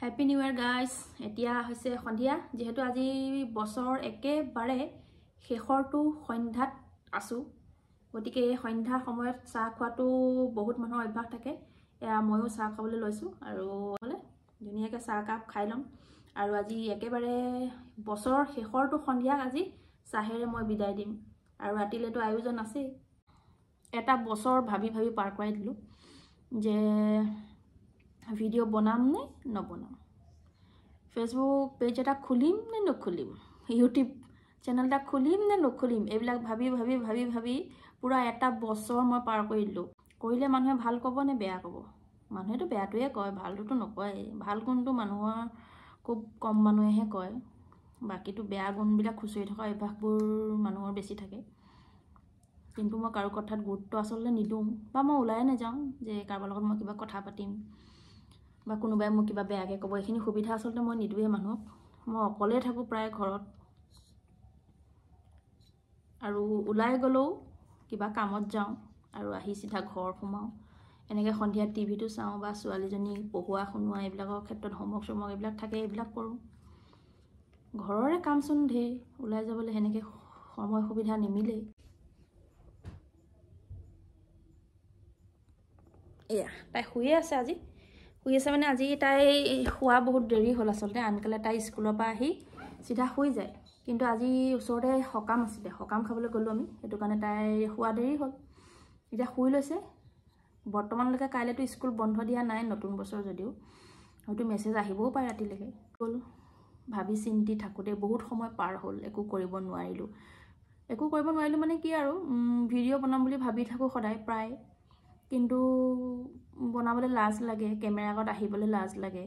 Happy new year guys. এতিয়া হৈছে সন্ধিয়া, যিহেতু আজি বছৰৰ একেবাৰে শেষৰটো সন্ধ্যাত আছোঁ, গতিকে এই সন্ধ্যা সময়ত চাহ খোৱাটো বহুত মানুহৰ অভ্যাস থাকে। এয়া ময়ো চাহ খাবলৈ লৈছোঁ আৰু হ'লে ধুনীয়াকৈ চাহ কাপ খাই ল'ম। আৰু আজি একেবাৰে বছৰৰ শেষৰটো সন্ধিয়াক আজি চাহেৰে মই বিদায় দিম। আৰু ৰাতিলৈতো আয়োজন আছেই। এটা বছৰ ভাবি ভাবি পাৰ কৰাই দিলোঁ যে ভিডিঅ' বনাম নে নবনাম, ফেচবুক পেজ এটা খুলিম নে নুখুলিম, ইউটিউব চেনেল এটা খুলিম নে নুখুলিম, এইবিলাক ভাবি ভাবি ভাবি ভাবি পূৰা এটা বছৰ মই পাৰ কৰি দিলোঁ। কৰিলে মানুহে ভাল ক'ব নে বেয়া ক'ব? মানুহেতো বেয়াটোৱে কয়, ভালটোতো নকয়। ভাল গুণটো মানুহৰ খুব কম মানুহেহে কয়, বাকীটো বেয়া গুণবিলাক খুচৰি থকা অভ্যাসবোৰ মানুহৰ বেছি থাকে। কিন্তু মই কাৰো কথাত গুৰুত্ব আচলতে নিদিওঁ, বা মই ওলাই নাযাওঁ যে কাৰোবাৰ লগত মই কিবা কথা পাতিম বা কোনোবাই মোক কিবা বেয়াকৈ ক'ব, এইখিনি সুবিধা আচলতে মই নিদিওঁৱেই মানুহক। মই অকলেই থাকোঁ প্ৰায় ঘৰত, আৰু ওলাই গ'লেও কিবা কামত যাওঁ আৰু আহি চিধা ঘৰ সোমাওঁ। এনেকৈ সন্ধিয়া টিভিটো চাওঁ বা ছোৱালীজনী পঢ়োৱা শুনোৱা এইবিলাকৰ ক্ষেত্ৰত হোমৱৰ্ক চোমৱৰ্ক এইবিলাক থাকে, এইবিলাক কৰোঁ। ঘৰৰে কামচোন ঢেৰ, ওলাই যাবলৈ সেনেকৈ সময় সুবিধা নিমিলেই। এয়া তাই শুয়ে আছে, আজি শুই আছে। মানে আজি তাই শোৱা বহুত দেৰি হ'ল আচলতে। আনকালে তাই স্কুলৰ পৰা আহি চিধা শুই যায়, কিন্তু আজি ওচৰতে সকাম আছিলে, সকাম খাবলৈ গ'লোঁ আমি, সেইটো কাৰণে তাই শোৱা দেৰি হ'ল। এতিয়া শুই লৈছে বৰ্তমানলৈকে। কাইলৈতো স্কুল বন্ধ দিয়া নাই নতুন বছৰ যদিও, হয়তো মেছেজ আহিবও পাৰে ৰাতিলৈকে। গ'ল ভাবি চিন্তি থাকোঁতে বহুত সময় পাৰ হ'ল, একো কৰিব নোৱাৰিলোঁ। একো কৰিব নোৱাৰিলোঁ মানে কি আৰু, ভিডিঅ' বনাম বুলি ভাবি থাকোঁ সদায় প্ৰায়, কিন্তু বনাবলৈ লাজ লাগে, কেমেৰা আগত আহিবলৈ লাজ লাগে,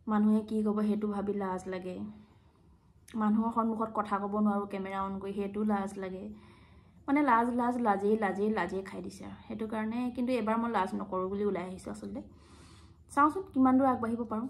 মানুহে কি ক'ব সেইটো ভাবি লাজ লাগে, মানুহৰ সন্মুখত কথা ক'ব নোৱাৰোঁ কেমেৰা অন কৰি, সেইটো লাজ লাগে। মানে লাজ লাজ লাজেই লাজেই লাজেই খাই দিছে আৰু সেইটো কাৰণে। কিন্তু এইবাৰ মই লাজ নকৰোঁ বুলি ওলাই আহিছোঁ আচলতে। চাওঁচোন কিমান দূৰ আগবাঢ়িব পাৰোঁ।